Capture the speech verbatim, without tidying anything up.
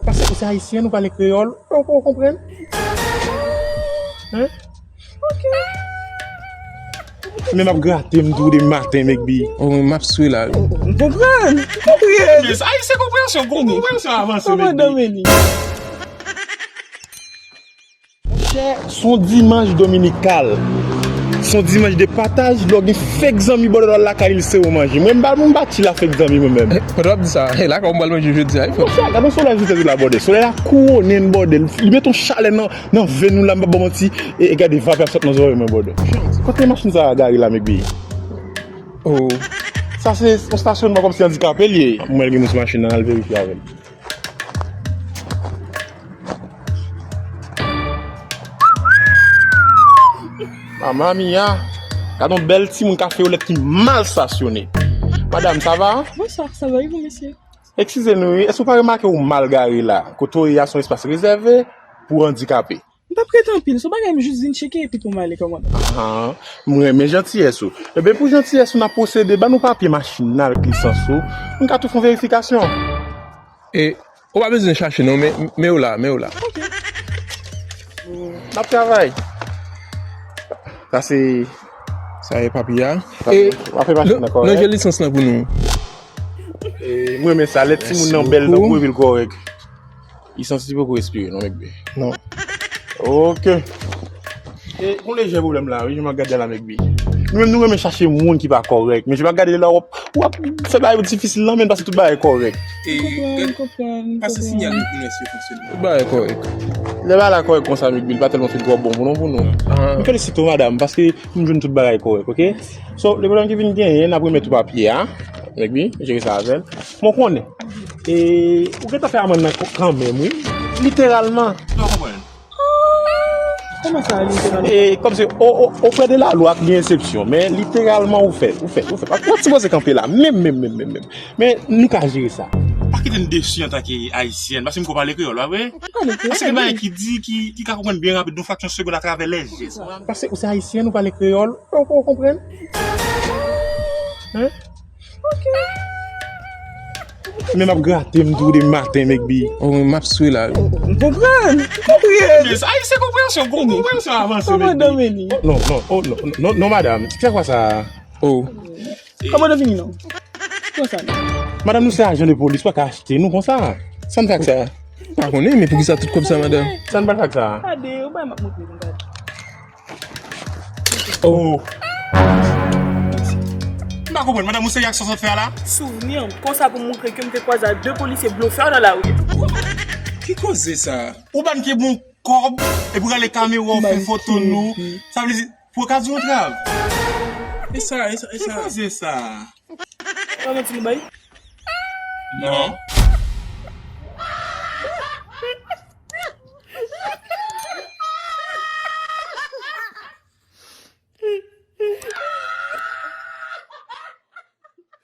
Paske ou se ayisyen, nou pale kreyòl, ou, ou konprann? Hein? Men m ap grate m tou demen maten, Mekbi. Oh, m ap swe la. M konprann. M konprann. Ayisyen konpreyansyon, konpreyansyon avanse, Mekbi. Monchè, se yon dimanch dominikal. Se yon dimanch de pataj, lè w gen fake zanmi bòdè w al lakay li, se ou manje. Mwen, m pa, m pa chill ak fake zanmi, mwen menm. Eh, pandan w ap di sa, eh, lakay w m pral manje jodi a, wi, frè. Monchè, gade yon solèy sou tèt ou la, bòdè. Solèy la kouwonnen n, bòdè. Li mete yon chalè nan, nan venn nou la, m p ap ba w manti. E, e gade vapè ap sot nan zòrèy mwen, bòdè. Kote machin sa a gare la, Mekbi? Oh. Sa se yon stasyonman kòmsi andikape l ye. Mwen gen moun sou machin nan, al verifye avè l. Mamma mia! Gade yon bèl timoun kafe olèt ki mal stasyone. Madam, sa va? Bonsoir, ça va et vous, monsieur? Eskize nou, wi. Èske w pa remake ou mal gare la? Kote w ye a se yon espas rezève pou andikape. M p ap rete anpil, se yon bagay m jis vin tcheke epi pou m ale, kòmandan. Ahan, m renmen jantiyès ou. Ebyen, pou jantiyès ou, n ap pwosede, ban nou papye machin nan ak lisans ou. Nou ka tou fè yon verifikasyon. E, ou pa bezwen chache non, men, men w la, men w la. N ap travay. Sa se... Sa e papye a. E, w ap fè machin nan kòrèk. Ranje lisans lan pou nou. E, m renmen sa, lè timoun nan bèl nan kou epi l kòrèk. Li santi li poko respire, non, Mekbi? Non. Ok. E, gon lejè pwoblèm la, wi, jan m ap gade la, Mekbi. Nou menm, nou renmen chache moun ki pa kòrèk, men jan m ap gade la, w ap, w ap fè bagay yo difisil, non, men paske tout bagay kòrèk. E, m konprann, m konprann, m konprann. Pase siyal yo pou nou wè si yo fonksyone. Tout bagay kòrèk. Lè bagay la kòrèk konsa, Mekbi, li pa tèlman fin twò bon pou nou, pou nou. M felisite w, madanm, paske m jwenn tout bagay kòrèk, ok? So, le pwoblèm ki vin genyen, n ap remèt ou papye a. Mekbi, jere sa avè l. Mwen konnen. E, ou gentan fè amann nan kanmenm, wi. Literalman. Ou konprann? Kòman sa, literalman? E, kòmsi, o, o, auprès de la loi, gen eksepsyon. Men, literalman, ou fè, ou fè, ou fè. Ou sipoze kanpe la. Menm, menm, menm, menm, menm. Men, nou ka jere sa. Pa kite n desi antanke Ayisyèn, paske m ko pale kreyòl, pa vre? Ou pale kreyòl, wi. Paske gen bagay ki di, ki, ki ka konprann byen rapid, nan fraksyon segonn atravè lèzye. Paske ou se Ayisyèn, ou pale kreyòl, ou, ou konprann? Hein? Ok. Men m ap grate m tou demen maten, Mekbi. Oh, m ap swe la. M konprann. M konprann. Ayisyen konpreyansyon, konpreyansyon avanse, Mekbi. Kòmandan Meni. Oh, non, non, oh, non, non, non, madanm. Ki sa kwa sa? Oh. Kòmandan Meni, non. Konsa, non. Madanm, nou se ajan de polis, pa ka achte nou konsa. Sa n fè ak sa? Pa konnen, men poukisa tout kòb sa, madanm? Sa n pral fè ak sa? Gade, ou bay m ap montre nou, gade. Oh. M pa konprann, madanm, ou serye ak sa w sot fè a la? Souvni m, konsa pou m montre ke m te kwaze ak de polisye blofè nan lari. Ki koze sa? Ou ban ke bon kòb, epi w rale kamera w fè foto nou. Sa vle di, pou okazyon antrav. E sa, e sa, e sa. Ki koze sa? Pa manti nou bay? Non.